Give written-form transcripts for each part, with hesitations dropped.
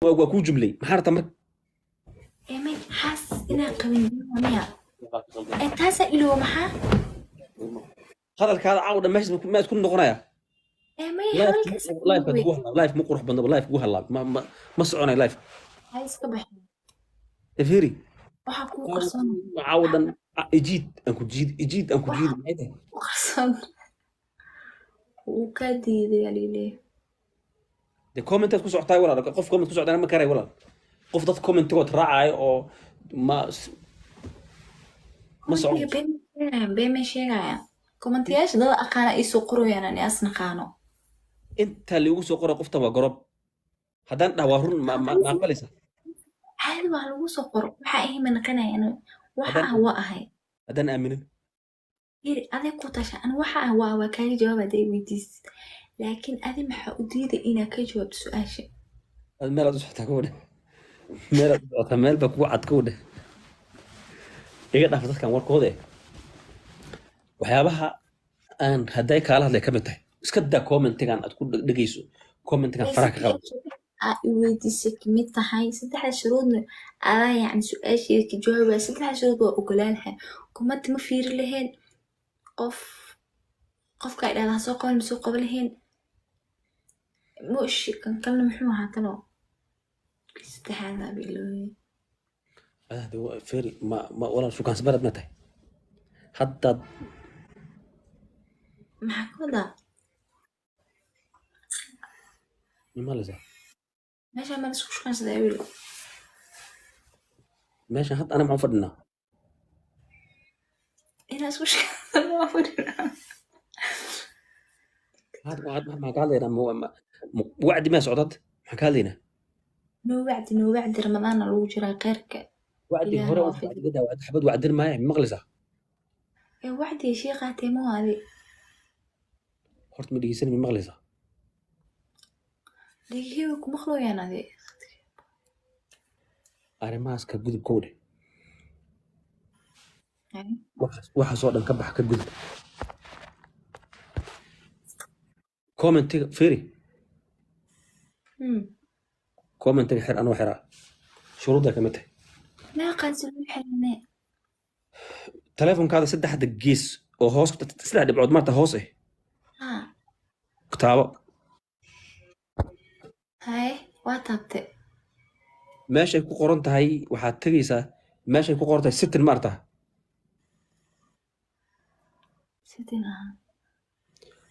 Waa kuu jumlay, maxaa rabtaa marka? Ee may, xaas inaan qabin miya? Ee taasaa iloow, maxaa? Hadalkaada caawa dhan meesha ma isku noqonaya. Ee may, hadalkaas Live kugu hadlaa, live ma qurux badna, live kugu hadlaa ma soconay live. Ha iska baxin. Firi. Waxaa kuu qarsoon. Caawa dhan ijiid aan ku jiid, ijiid aan ku jiid, maxay tahay? Ku qarsoon wuu kaa diiday alilee. Dee commentaad ku socotaay walaal, qof comment ku socdaana ma karay walaal, qof dad commentigood raacayo oo ma socon. Been may sheegayaan commentiyaasha, dada aqaana iisoo qorayaan, ani as naqaano. Intaa liigu soo qoray qoftan waa gorob, haddaan dhah waa run, ma aqbalaysa? Caadi waa lagu soo qoro, waxa ahay ma naqanaya ani, waxa ah waa ahay. Haddaan aaminin? Yiri adig ku tasha, ani waxa ah waa kaaga jawaab hadday weydiisid, laakiin adi maxaa u diiday inaad ka jawaabto su-aasha? Aad meelaad u socotaa kuwa dheh, meelaad u socotaa, meel baa kugu cad kuwa dheh. Iga dhaaf dadkan warkooda eh. Waxyaabaha aan hadday kaala hadlay ka mid tahay, iska daa commentigan aad ku dhegeyso, commentigan faraha ka qaba. Aa i weydiisay kamid tahay saddexda shuruudna, adaa yacni su-aasheeda ka jawaabaya. Saddexda shuruud waa ogolaan lahaa, comment ma fiiri lahayn, qof qofka ay dhahdaa soo qaban ma soo qaban lahayn, mushi kan kalena muxuu ahaa talo saddexaadaa bilooye. Hada feri, ma walaal shukaansi barad ma tahay haddaad? Maxaa ka wadaa? Imaleysaa. Meesha ma la isku shukaansadaa wiil? Meeshan hadda ana maxaan fadhinaa? Inaa isku shukaansan waa fadhinaa. Hadda maxaan ka hadlaynaa? Wacdi maa socdad, maxaan ka hadlaynaa? Noo wacdi, noo wacdi, Ramadaana lagu jiraa, kheyrka. Wacdi Ilaah hore waa wax wacdigadaa, wacdi xabad wacdin maaya, ma maqlaysaa? Ee wacdi sheekhaa teemo adi. Horta ma dhegeysan, ma maqlaysaa? Dhegihii way ku maqlooyaan adi. Arrimahaas ka gudub kow dheh. Waxaasoo dhan ka bax, ka gudub. Commentiga firi. Commentiga xir, anoo xiraa, shuruudday ka mid tahay. Meeqaan si loo xirine? Telefonkaada saddexda gees oo hoos, saddex dhibcood maarta hoos eh. Haa. Taabo. Haye, waa taabtay. Meeshay ku qoran tahay waxaad tegaysaa meeshay ku qoran tahay setting, maarta. Sidin ahaa.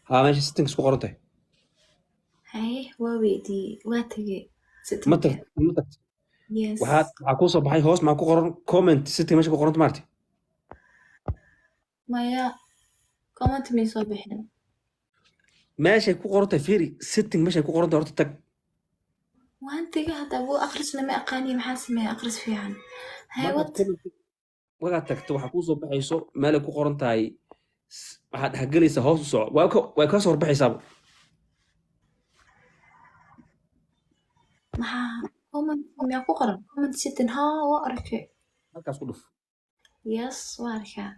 Haa, meesha settings ku qoran tahay. Haye, waa weydiiyey, waa tegey. Ma Settingka. tagt, ma tagt? Yes. Waxaa kuu soo baxay hoos maxaa ku qoran? Comment setting meesha ku qoranta, maarta. Maya, comment may soo bixin. Meeshay ku qoran tahay fiiri, setting meeshay ku qoran tahay horta tag. Waan tegey hadda, wuu akhrisna ma aqaaniyo, maxaa sameeya akhris fiican? Haye. Markaad Wad. Markaad tagto waxaa kuu soo baxayso meelay ku qoran tahay, waxaad dhexgelaysaa, hoos u soco, way kaa soo horbaxaysaaba. Maxaa comment miyaa ku qoran? Comment setting, haa, waa arkay. Halkaas ku dhuf. Yes, waa arkaa.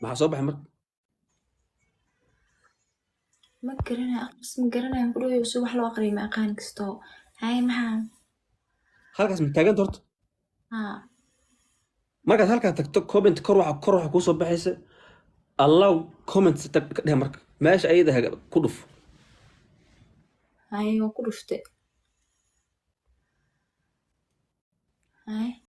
Maxaa soo baxay marka? Ma garanayo akhris, ma garanayo ku dhawayo, si wax loo aqriyo ma aqaan kasto. Haye, maxaa? Halkaas ma taaganta horta? Haa. Markaad halkaa tagto, comment kor waxa kuu soo baxaysa allow comment tag ka dheh. Marka meesha ayada ku dhuf. Haye, waa ku dhuftay. Haye.